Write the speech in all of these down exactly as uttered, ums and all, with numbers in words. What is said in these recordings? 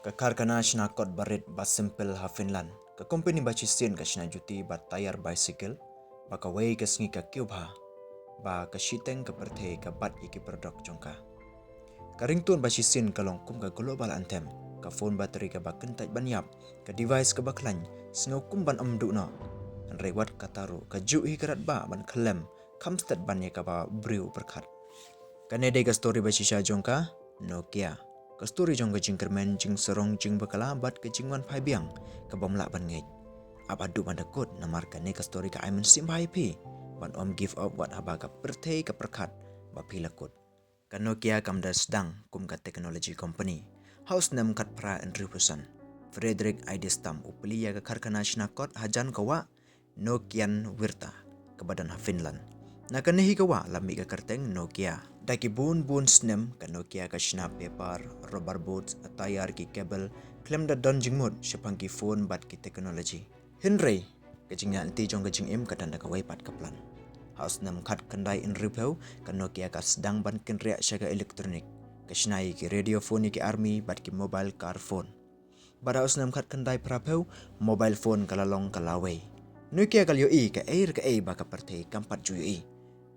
Ka karkhana shna kot barit ba Simpel ha Finland. Ka kompani ba shisien ka shna juti ba tayar bicycle, ba kawei ka sngi ka kiew bha, ba ka shiteng ka pyrthei ka bat ïa ki product jong ka. Ka ringtone ba shisien ka long kum ka global anthem, ka phone battery kaba kyntait ban ïap, ka device kaba khlaiñ, sngew kum ban ym duh noh. Hynrei wat kata ruh, ka juh hi ka rat ba ban khlem, kham stet ban ïa kaba briew pyrkhat. Kane dei ka story ba shisha jong ka Nokia. Ka story jong ka jingkyrmen, jingsarong, jingbakla bad ka jingwan phai biang kabym lah ban ngeit. Ap haduh ban da kut, namar kane ka story ka ai mynsiem bha ïa phi ban ym give up wat haba ka pyrthei ka pyrkhat ba phi la kut. Ka Nokia kam da sdang kum ka technology company. Ha u snem khatphra hynriewphew san, Fredrik Eidestam u plie ïa ka karkhana shna kot hajan ka wah Nokian Virta, kaba don ha Finland. Na kane hi ka wah la mih ka kyrteng Nokia. Da ki bun bun snem ka Nokia ka shna paper, rubber boards, attire, ki cable, khlem da don jingmut shaphang ki phone bad ki technology. Hynrei ka jingïaid lynti jong ka jingim ka don da kawei pat ka plan. Ha u snem khatkhyndai hynriewphew ka Nokia ka sdang ban kynriah sha ka electronic. Ka shna ïa ki radio phone ïa ki army bad ki mobile car phone. Bad ha u snem khatkhyndai phraphew, mobile phone ka la long ka lawei. Nokia ka la ïohi kaei re kaei ba ka pyrthei kam pat ju ïohi.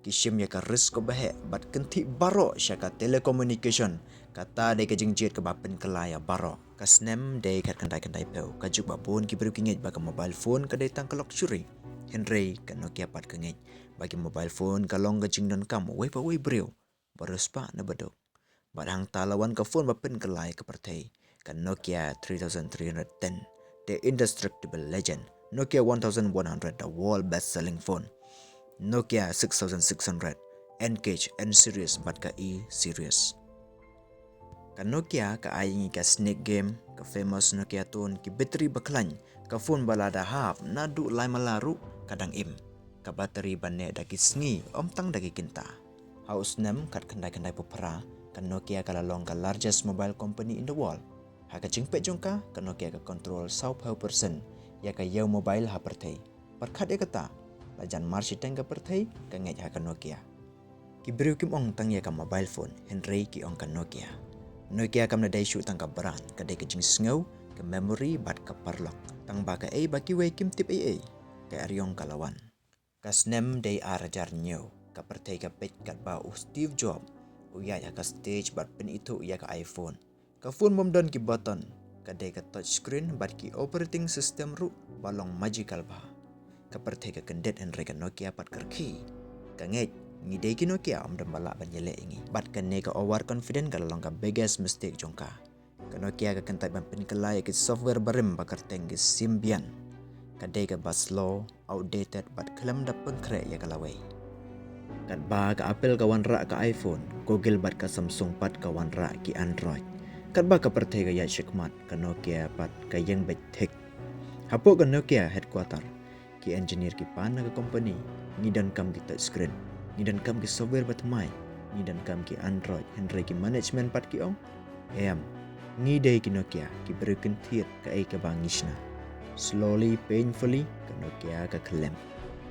Ki shim ïa ka risk kaba heh bad kynthih baroh sha ka telecommunication. Kata dei ka jingjied kaba pynkylla ïa baroh. Ka snem dei khatkhyndai khyndaiphew, ka juk ba bun ki briew ki ngeit ba ka mobile phone ka dei tang ka luxury. Hynrei ka Nokia pat ka ngeit ba ki mobile phone ka long ka jingdonkam uwei pa uwei briew, ba riewspah ne ba duk. Bad hangta la wan ka phone ba pynkylla ïa ka pyrthei, ka Nokia three thousand three hundred ten, the indestructible legend, Nokia one thousand one hundred, the world best selling phone, Nokia six thousand six hundred, N-Gage, N-Series bad ka E-Series. Ka Nokia ka ai ïa ngi ka Snake Game, ka famous Nokia tone, ki battery ba khlaiñ, ka phone ba lada hap naduh lai mala ruh ka dang im. Ka battery ba neh da ki sngi, ym tang da ki kynta. Ha u snem khatkhyndai khyndaiphew phra, ka Nokia ka la long ka largest mobile company in the world. Ha ka jingpeit jong ka, ka Nokia ka control sawphew percent ïa ka ïew mobile ha pyrthei. Pyrkhat ïa kata, la jan mar shiteng ka pyrthei ka ngeit ha ka Nokia. Ki briew kim ong tang ïa ka mobile phone, hynrei ki ong ka Nokia. Nokia kam da dei shuh tang ka brand, ka dei ka jingsngew, ka memory bad ka paralok. Tang ba kaei ba kiwei kim tip ei ei, ka eriong ka la wan. Ka snem dei ar hajar hynñiew, ka pyrthei ka peit katba u Steve Jobs u ïaid ha ka stage bad pynithuh ïa ka iPhone. Ka phone bym don ki button, ka dei ka touch screen bad ki operating system ruh ba long magical bha. Ka pyrthei ka kyndit hynrei ka Nokia pat ka rkhie. Ka ngeit, ngi dei ki Nokia, ym don ba lah ban ïaleh ïa ngi. Bad kane ka overconfident ka la long ka biggest mistake jong ka. Ka Nokia ka kyntait ban pynkylla ïa ki software barim ba kyrteng ki Symbian. Ka dei kaba slow, outdated bad khlem da pynkhreh ïa ka lawei. Katba ka Apple ka wanrah ka iPhone, Google bad ka Samsung pat ka wanrah ki Android. Katba ka pyrthei ka ïaid shakhmat, ka Nokia pat ka ïeng beit thik. Hapoh ka Nokia headquarter, ki engineer ki pan na ka company, ngi donkam ki touch screen, ngi donkam ki software ba thymmai, ngi donkam ki Android, hynrei ki management pat ki ong, em, ngi dei ki Nokia, ki briew kynthied kaei kaba ngi shna. Slowly, painfully, ka Nokia ka khyllem.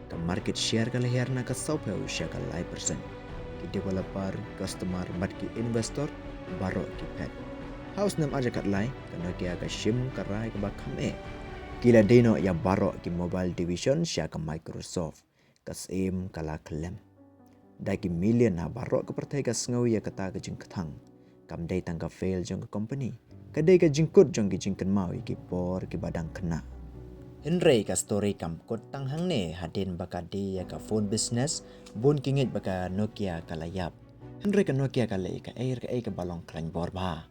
Ka market share ka la hiar na ka sawphew sha ka lai percent. Ki developer, customer bad ki investor baroh ki phet. Ha u snem ar hajar khatlai, ka Nokia ka shim ka rai kaba kham eh. Ki la die noh ïa baroh ki mobile division sha ka Microsoft. Ka syiem ka la khyllem. Da ki million ha baroh ka pyrthei ka sngew ïa kata ka jingkthang. Kam dei tang ka fail jong ka company, ka dei ka jingkut jong ki jingkynmaw ïa ki por kiba dang khynnah. Hynrei ka story kam kut tang hangne, hadien ba ka die ïa ka phone business, bun ki ngeit ba ka Nokia ka la ïap. Hynrei ka Nokia ka leh ïa kaei re kaei kaba long khlaiñ bor bha.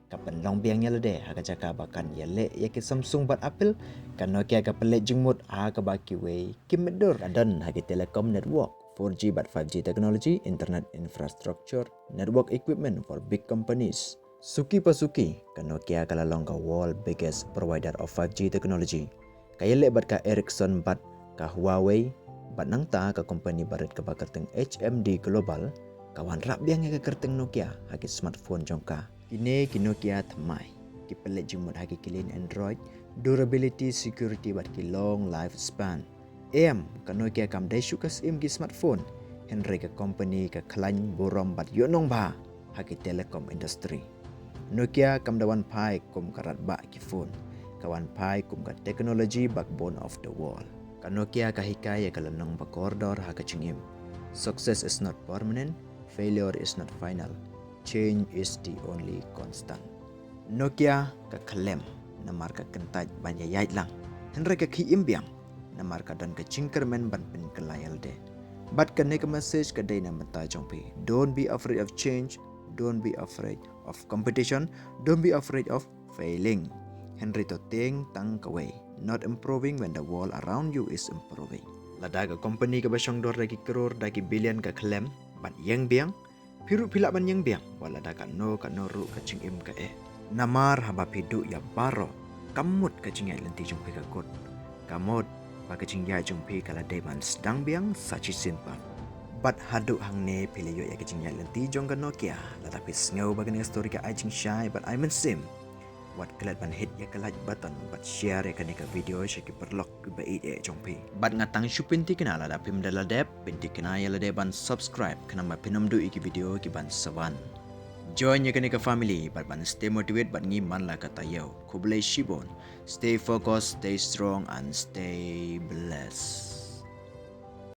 Ka pynlong biang ïa lade ha ka jaka ba kan ïaleh ïa ki Samsung bad Apple, ka Nokia ka pynleit jingmut ha kaba kiwei kim mutdur. Ka don ha ki telecom network, four G bad five G technology, internet infrastructure, network equipment for big companies. Suki pa suki, ka Nokia ka la long ka world biggest provider of five G technology. Ka ïaleh bad ka Ericsson bad ka Huawei, bad nangta ka company barit kaba kyrteng H M D Global, ka wanrah biang ïa ka kyrteng Nokia ha ki smartphone jong ka. Kine ki Nokia thymmai, ki pynleit jingmut ha ki kylliñ Android, durability, security bad ki long life span. Em, ka Nokia kam dei shuh ka syiem ki smartphone, hynrei ka company ka khlaiñ, burom bad ïohnong bha ha ki telecom industry. Nokia kam da wan phai kum ka radbah ki phone, ka wan phai kum ka technology backbone of the world. Ka Nokia ka hikai ïa ka lynnong ba kordor ha ka jingim. Success is not permanent, failure is not final, change is the only constant. Nokia ka khlem namar ka kyntait ban ïaid lang, hynrei ka khie im biang namar ka don ka jingkyrmen ban pynkylla ïa lade. Bad kane ka message ka dei na bynta jong phi. Don't be afraid of change, don't be afraid of competition, don't be afraid of failing. Hynrei to tieng tang kawei, not improving when the world around you is improving. Lada ka company kaba shongdor da ki crore da ki billion ka khlem ban ïeng biang, phi ruh phi lah ban ïeng biang wat lada katno katno ruh ka jingim ka eh. Namar haba phi duh ïa baroh, kam mut ka jingïaid lynti jong phi ka kut. Ka mut ba ka jingïaid jong phi ka la dei ban sdang biang sa shisien pat. Bad haduh hangne phi la ïoh ïa ka jingïaid lynti jong ka Nokia. Lada phi sngew ba kane ka story ka ai jingshai bad ai mynsiem, wat klet ban hit ïa ka like button bad share ïa kane ka video sha ki paralok kiba ïeit jong phi. Bad nga tang shu pynthikna, lada phim da la dep pynthikna ïa lade ban subscribe khnang ba phin ym duh ïa ki video ki ban sa wan. Join ïa kane ka family bad ban stay motivate bad ngi man la ka taïew. Khublei shibun. Stay focused, stay strong and stay blessed.